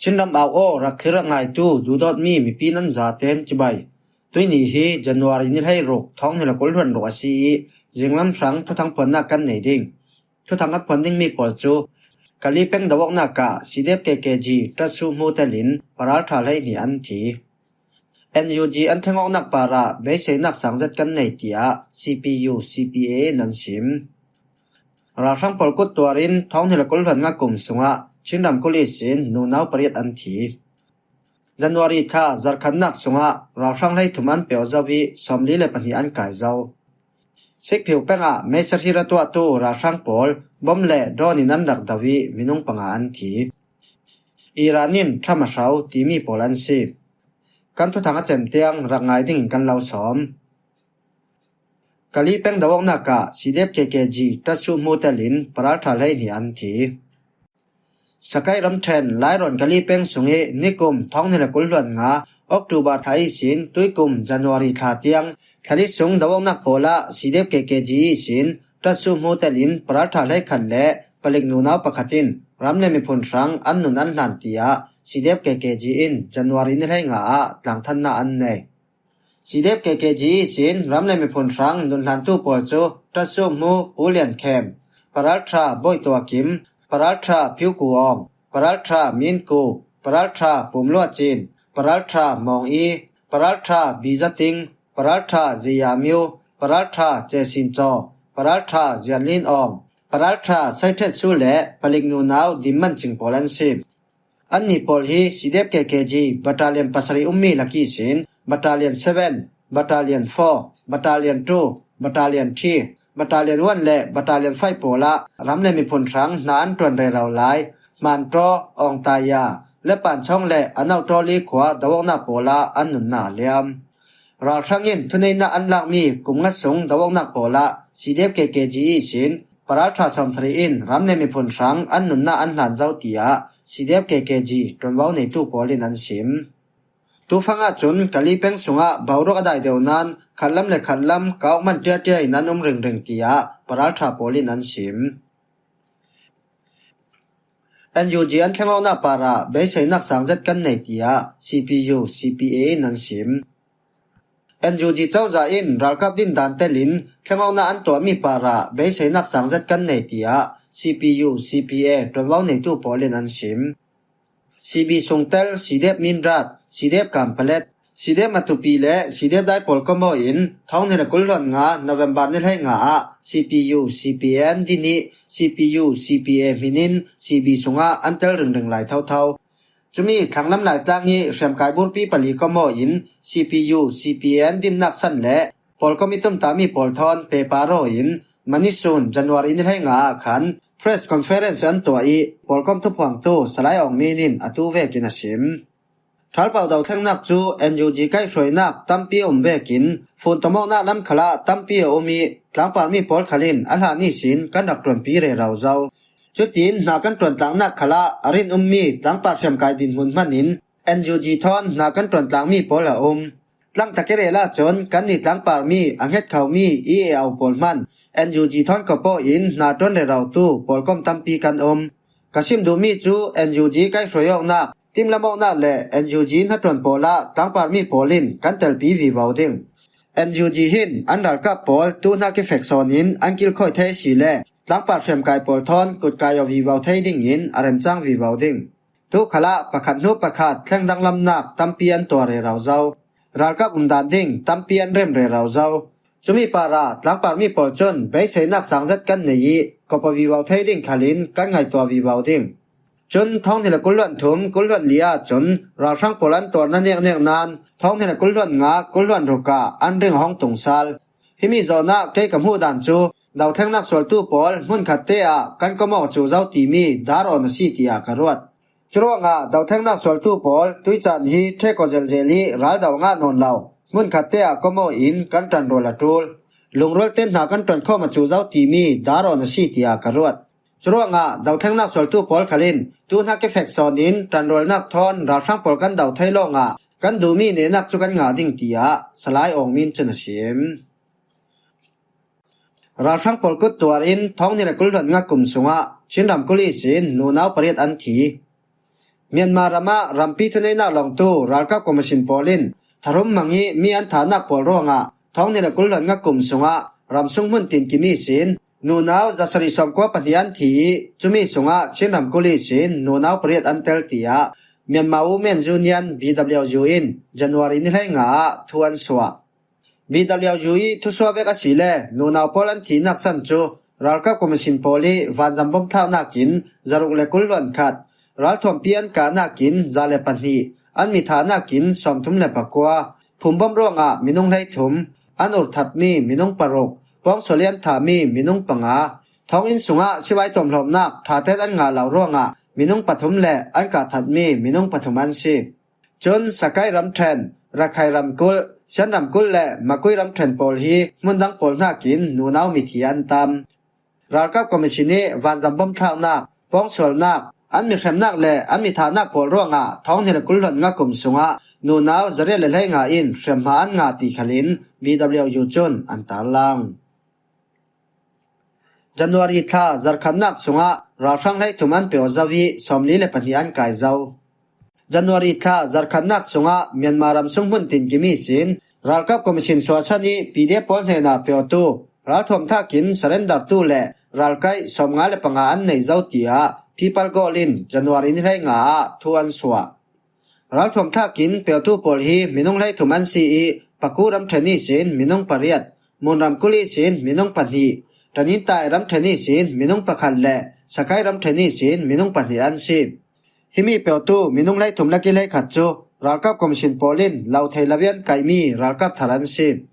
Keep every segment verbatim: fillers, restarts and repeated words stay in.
Chinram au aw rak thlir a ngaitu duhdawtmi mipi nan zaten cibai. Tuini hi January ni hleiruk, thawng hnih le kul hluan ruk a si ih, zinglam hrang thuthang phuannak kan nei ding. Thuthang a phuan dingmi pawl cu Kali peng do awknak ah C D F K K G Tatsu hmu telin paral ṭha hleihnih an thi. N U G an thleng awknak parah beiseinak sangzet kan nei, tiah C P U, C P A in an sim. Ralhrang pawl kut tuarin thawng hnih le kul hluan nga kum sungah Chinram kul ihsin nunau pariat an thi. January thla zarhkhannak sungah ralhrang hleithum an peuh zo ih sawmli le pahnih an kai zo. Sikphiu pengah meisa hrir a tuahtu ralhrang pawl bom le drone in an rak do ih minung panga an thi. Iran in Trump a hro timi pawl an si. Kan thuthang a cem tiang rak ngai dingin kan lo sawm. Kali peng do awknak ah C D F K K G Tatsu hmu telin paral ṭha hleihnih an thi. Sakai ramṭhen Lairawn Kali peng sungih nikum thawng hnih le kul hluan nga October thla ihsin tuikum January thla tiang thlali sung do awknak pawlah C D F K K G ihsin Tatsu hmu telin paral ṭha hleikhat le palik nunau pakhat in ram le miphun hrang an nun an hlan, tiah C D F K K G in January ni hleinga ah tlangthanna an nei. C D F K K G ihsin ram le miphun hrang nunhlantu pawl cu Tatsu hmu Pu Lian Khem, paral ṭha Bawi Tua Kim, paral ṭha Phiu Ku Awng, paral ṭha Min Ku, paral ṭha Pum Lua Cin, paral ṭha Mawng I, paral ṭha Bi Za Ting, paral ṭha Zi Ya Miu, paral ṭha Ce Sin Caw, paral ṭha Zian Lin Awng, paral ṭha Sai Ṭhet Su le palik nunau Dim Man Cing pawl an si. Annih pawl hi C D F K K G Battalion pasarih ummi lak ihsin Battalion seven, Battalion four, Battalion two, Battalion three, Battalion one le Battalion five pawlah ram le miphun hrang hna an ṭuan rero lai Hmantaw, Awngtaya le Panchawng le Anauṭawli khua do awknak pawlah an nunnak a liam. Ralhrang in thuneihnak an lakmi kum nga sung do awknak pawlah C D F K K G ihsin paral ṭha sawmsarih in ram le miphun hrang an nunnak an hlan zo, tiah C D F K K G ṭuanvo neitu pawl in an sim. Tufang ahcun Kali peng sungah boruak a dai deuh nain khatlam le khatlam kau man ṭiaṭia in an um ringring, tiah paral ṭha pawl in an sim. N U G an thleng awknak parah beiseinak sangzet kan nei, tiah C P U, C P A in an sim. N U G cozah in ralkap din dan telin thleng awknak an tuahmi parah beiseinak sangzet kan nei, tiah C P U, C P A ṭuanvo neitu pawl in an sim. C B sungtel, C D F Mindat, C D F Kanpalet, C D F Matupi le C D F Daipawl kom aw in thawng hnih le kul hluan nga November ni hleinga ah C P U, C P A an din ih C P U, C P A hmin in C B sungah an tel ringring lai thotho. Cumi thlanglam Laitlang ih hriamkai burpi pali kom aw in C P U, C P A an dinnak san le pawlkom ih tumtahmi pawl thawn pehpar aw in Manisun January ni hleinga ah khan press conference an tuah ih pawlkom thuphuangtu Salai Aung Min in atu vekin a sim. Ṭhalpau dothlengnak cu N U G kaihhruainak tampi a um vekin fun tomawknak lam khalah tampi a um ih tlangpar mi pawl khal in a hlan ihsin kan rak ṭuanpi rero zo. Cutin hna kan ṭuantlaknak khalah a rin ummi tlangpar hriamkai dinhmun hman in N U G thawn hna kan ṭuantlakmi pawl a um. Tlangtak i rel ahcun kannih tlangpar mi a hnget khomi i e au pawl hman N U G thawn kop aw in hna ṭuan rerotu pawlkom tampi kan um. Ka sim duhmi cu N U G kaihhruai awknak, timlam awknak le N U G hnaṭuan pawlah tlangpar mi pawl in kan telpi vivo ding. N U G hin an ralkap pawl tu hna kifek sawn in an kilkhawi thei si le tlangpar hriamkai pawl thawn kutkai aw vivo thei dingin a remcang vivo ding. Tu khalah pakhat hnu pakhat thleng danglamnak tampi an tuah rero zo. Ralkap umdan ding tampi an rem rero zo. Cumi parah tlangpar mi pawl cun beiseinak sangzet kan nei ih kop aw vivo thei ding khal in kan ngaihtuah vivo ding. Cun thawng hnih le kul hluan thum, kul hluan li ahcun ralhrang pawl an tuarnak neknek nain thawng hnih le kul hluan nga, kul hluan ruk ah an ring a hong tung sal. Himi zawn ah kei ka hmuh dan cu dothlengnak sualtu pawl hmunkhat te ah kan kom aw cu zo timi dar awn a si tiah ka ruat. Curuangah dothlengnak sualtu pawl tuicaan hi ṭhek aw zelzel ih ral do ngah nawn lo. Hmunkhat te ah kom aw in kan ṭanrual a ṭul. Lungrual ten hna kan ṭuan khawm a cu zo timi dar awn a si tiah ka ruat. Curuangah dothlengnak sualtu pawl khal in tu hna kifek sawn in ṭanrualnak thawn ralhrang pawl kan do thei lawngah kan duhmi nehnak cu kan ngah ding tiah Salai Aung Min cun a sim. Ralhrang pawl kut tuar in thawng hnih le kul hluan nga kum sungah Chinram kul ihsin nunau pariat an thi. Myanmar ramah rampi thuneihnak lawngtu ralkap commission pawl in tharum mang ih mi an thahnak pawl ruangah thawng hnih le kul hluan nga kum sungah ramsung hmun tinkim ihsin nunau zasarih sawmkua pahnih an thi ih cumi sungah Chin ramkulh ihsin nunau pariat an tel, tiah Myanmar Women's Union, B W U in January ni hleinga ah thu an suah. B W U ih thusuah vek asile nunau pawl an thihnak san cu ralkap commission pawl ih vanzam bom thlaknak in zaruk le kul hluan khat, ralthuampi an kahnak in za le pahnih, an mi thahnak in sawmthum le pakua, phum bom ruangah minung hleithum, an urthatmi minung paruk, pawngsual ih an thahmi minung panga, thawnginn sungah sivai tuamhlawmnak ṭhaten an ngah lo ruangah minung pathum le an kahthatmi minung pathum an si. Cun Sakai ramṭhen, Rakhine ramkulh, Shan ramkulh le Makui ramṭhen pawl hi hmun dang pawl hnakin nunau mithi an tam. Ralkap commission ih vanzam bom thlaknak, pawngsualnak, an mi hremnak le an mi thahnak pawl ruangah thawng hnih le kul hluan nga kum sungah nunau zariat le hleinga in hremhma an ngah ti khalin B W U cun an tarlang. January thla zarhkhatnak sungah ralhrang hleithum an peuh zo ih sawmli le pahnih an kai zo. January thla zarhkhatnak sungah Myanmar ramsung hmun tinkim ihsin ralkap commission suahsan ih P D F pawl hnenah peuhtu ralthuam thakin surrendertu le ralkaih sawmnga le panga an nei zo, tiah People Goal in January ni hleinga ah thu an suah. Ralthuam thakin peuhtu pawl hi minung hleithum an si ih Paku ramṭhen ihsin minung pariat, Mun ramkulh ihsin minung pahnih, Tanintai ramṭhen ihsin minung pakhat le Sakai ramṭhen ihsin minung pahnih an si. Himi peuhtu minung hleithum lak ih hleikhat cu ralkap commission pawl in lo thei lo ih an kaihmi ralkap thar an si.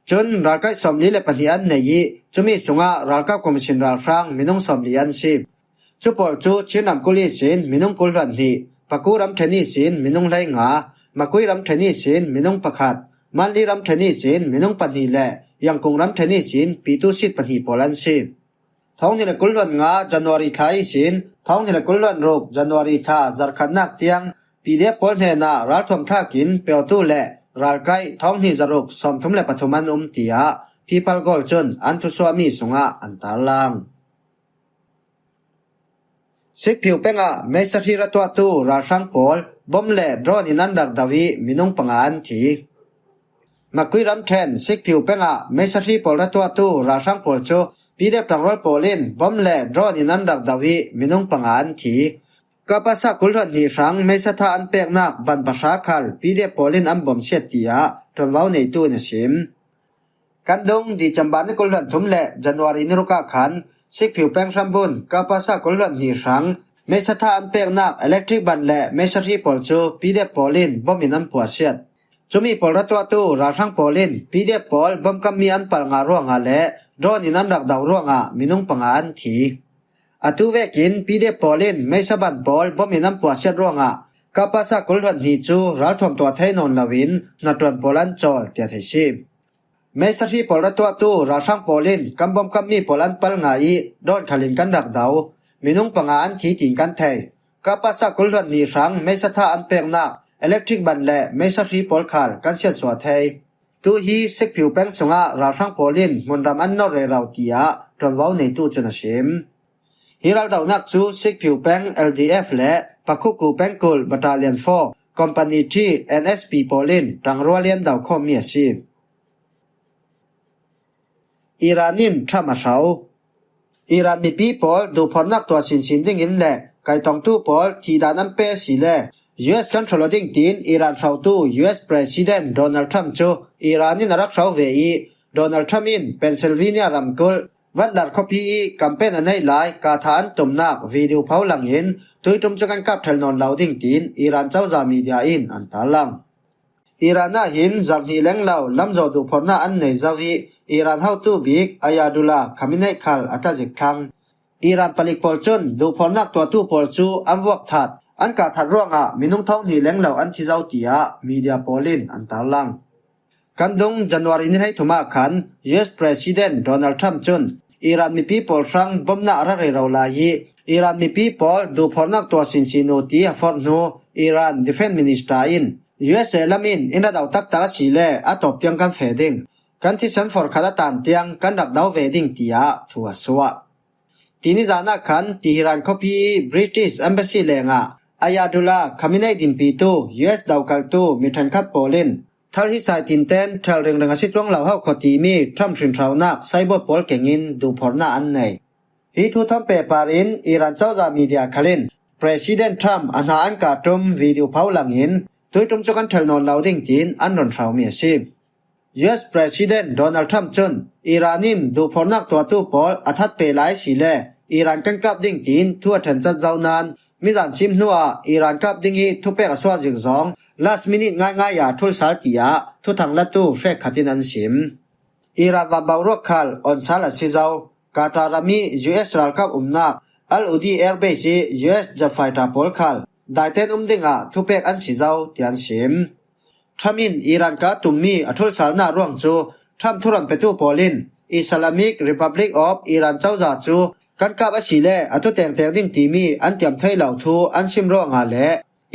Cun ralkaih sawmli le pahnih an nei ih cumi sungah ralkap commission ralhrang minung sawmli an si. Cu pawl cu Chin ramkulh ihsin minung kul hluan hnih, Paku ramṭhen ihsin minung hleinga, Makui ramṭhen ihsin minung pakhat, Manli ramṭhen ihsin minung pahnih le Yangkung ramṭhen ihsin pitu sit pahnih pawl an si. Thawng hnih le kul hluan nga January thla ihsin thawng hnih le kul hluan ruk January thla zarhkhatnak tiang P D F pawl hnenah ralthuam thakin peuhtu le ralkaih thawng hnih zaruk sawmthum le pathum an um, tiah People Goal cun an thusuahmi sungah an tarlang. Sikphiu peng ah meisa hri ra tuahtu ralhrang pawl bom le drone in an rak do ih minung panga an thi. Makui ramṭhen Sikphiu peng ah meisa hri pawl ra tuahtu ralhrang pawl cu P D F ṭangrual pawl in bom le drone in an rak do ih minung panga an thi. Kapasa kul hluan hnih hrang meisa tha an peknak ban pahra khal P D F pawl in an bawmhsiat, tiah ṭuanvo neitu in a sim. Kan dung December ni kul hluan thum le January ni ruk ah khan Sikphiu peng hrambun Kapasa kul hluan hnih hrang meisa tha an peknak electric ban le meisa hri pawl cu P D F pawl in bom in an puahsiat. Cumi pawl ra tuahtu ralhrang pawl in P D F pawl bom kammi an palh ngah ruangah le drone in an rak do ruangah minung panga an thi. Atu vekin P D F pawl in meisa ban pawl bom in an puahsiat ruangah Kapasa kul hluan hnih cu ralthuam tuah thei nawn loin hnaṭuan pawl an cawl, tiah thei si. Meisa hri pawl ra tuahtu ralhrang pawl in kan bom kammi pawl an palh ngah ih drone khal in kan rak do. Minung panga an thi, tiin kan thei. Kapasa kul hluan hnih hrang meisa tha an peknak electric ban le meisa hri pawl khal kan siatsuah thei. Tu hi Sikphiu peng sungah ralhrang pawl in hmunram an nor rero, tiah ṭuanvo neitu cun a sim. Hi raldonak cu Sikphiu peng L D F le Pakhuku pengkulh Battalion four, Company three, N S P pawl in ṭangrual ih an do khawmmi a si. Iran in Trump a hro. Iran mipi pawl duhphornak tuah sinsin dingin le kaitongtu pawl thihdan an pe asile U S kan hrawh aw ding tiin Iran hrotu U S President Donald Trump cu Iran in a rak hro ve ih Donald Trump in Pennsylvania ramkulh Butler khuapi ih campaign a neih lai kaa tha an tumnak video pho langin tuiṭum cu kan kap ṭhel nawn lo ding tiin Iran cozah media in an tarlang. Iran ah hin zarh hnih leng lo lamzawh duhphornak an nei zo ih Iran hotu bik Ayatollah Khamenei khal a tazik thlang. Iran palik pawl cun duhphornak tuahtu pawl cu an vuak that, an kah that ruangah minung thawng hnih leng lo an thi zo, tiah media pawl in an tarlang. Kan dung January ni hleithum ah khan U S President Donald Trump cun Iran mipi pawl hrang bomnak a ra rero lai ih Iran mipi pawl duhphornak tuah sinsin uh ti a forh hnu Iran Defense Minister in U S A lam in in ra do taktak asile a tawp tiang kan feh ding. Kan thisen forh khat a tan tiang kan rak do ve ding, tiah thu a suah. Tini zan ah khan Tehran khuapi ih British Embassy lengah Ayatollah Khamenei dinpitu U S daukaltu mi ṭhenkhat pawl in thal hi sai tinten ṭhel ringring a si cuang lo hau khaw timi Trump hrinhraunak cyborg pawl kengin duhphorhna an nei. Hi thu thawm pehpar in Iran cozah media khal in President Trump a hna an kah ṭum video pho langin tuiṭum cu kan ṭhel nawn lo ding tiin an rawn hrau mi a si. U S President Donald Trump cun Iran in duhphorhnak tuahtu pawl a that peh lai si le Iran kan kap ding tiin thu a ṭhen cat zo nain mizan sim hnuah Iran kap ding i thupek a suah zikzawng last minute ngaingai ah a ṭhul sal tiah thuthang latu hrekkhat in an sim. Iran vanbauhruak khal on sal a si zo. Qatar ram i U S ralkap umnak Al Udeid Air Base i U S jet fighter pawl khal daiten um dingah thupek an si zo tiah an sim. Trump in Iran kah tummi a ṭhulsalnak ruang cu Trump thuron petu pawl in Islamic Republic of Iran cozah cu kan kap a si le a tu tengteng ding timi an tiam thei lo thu an sim ruangah le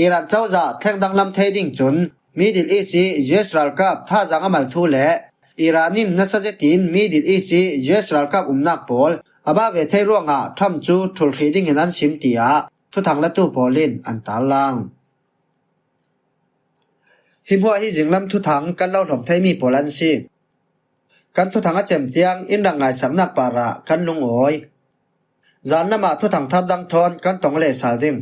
Iran cozah thleng danglam thei ding cun Middle East i U S ralkap thazaang a mal thu le Iran in nasa zetin Middle East i U S ralkap umnak pawl a bah ve thei ruangah Trump cu ṭhulh hrih dingin an sim tiah thuthang latu pawl in an tarlang. Hi hmuah hi zinglam thuthang kan lo hlawm theimi pawl an si. Kan thuthang a cem tiang in rak ngaisaknak parah kan lungawi. Zan lamah thuthang thar dang thawn kan tong leh sal ding.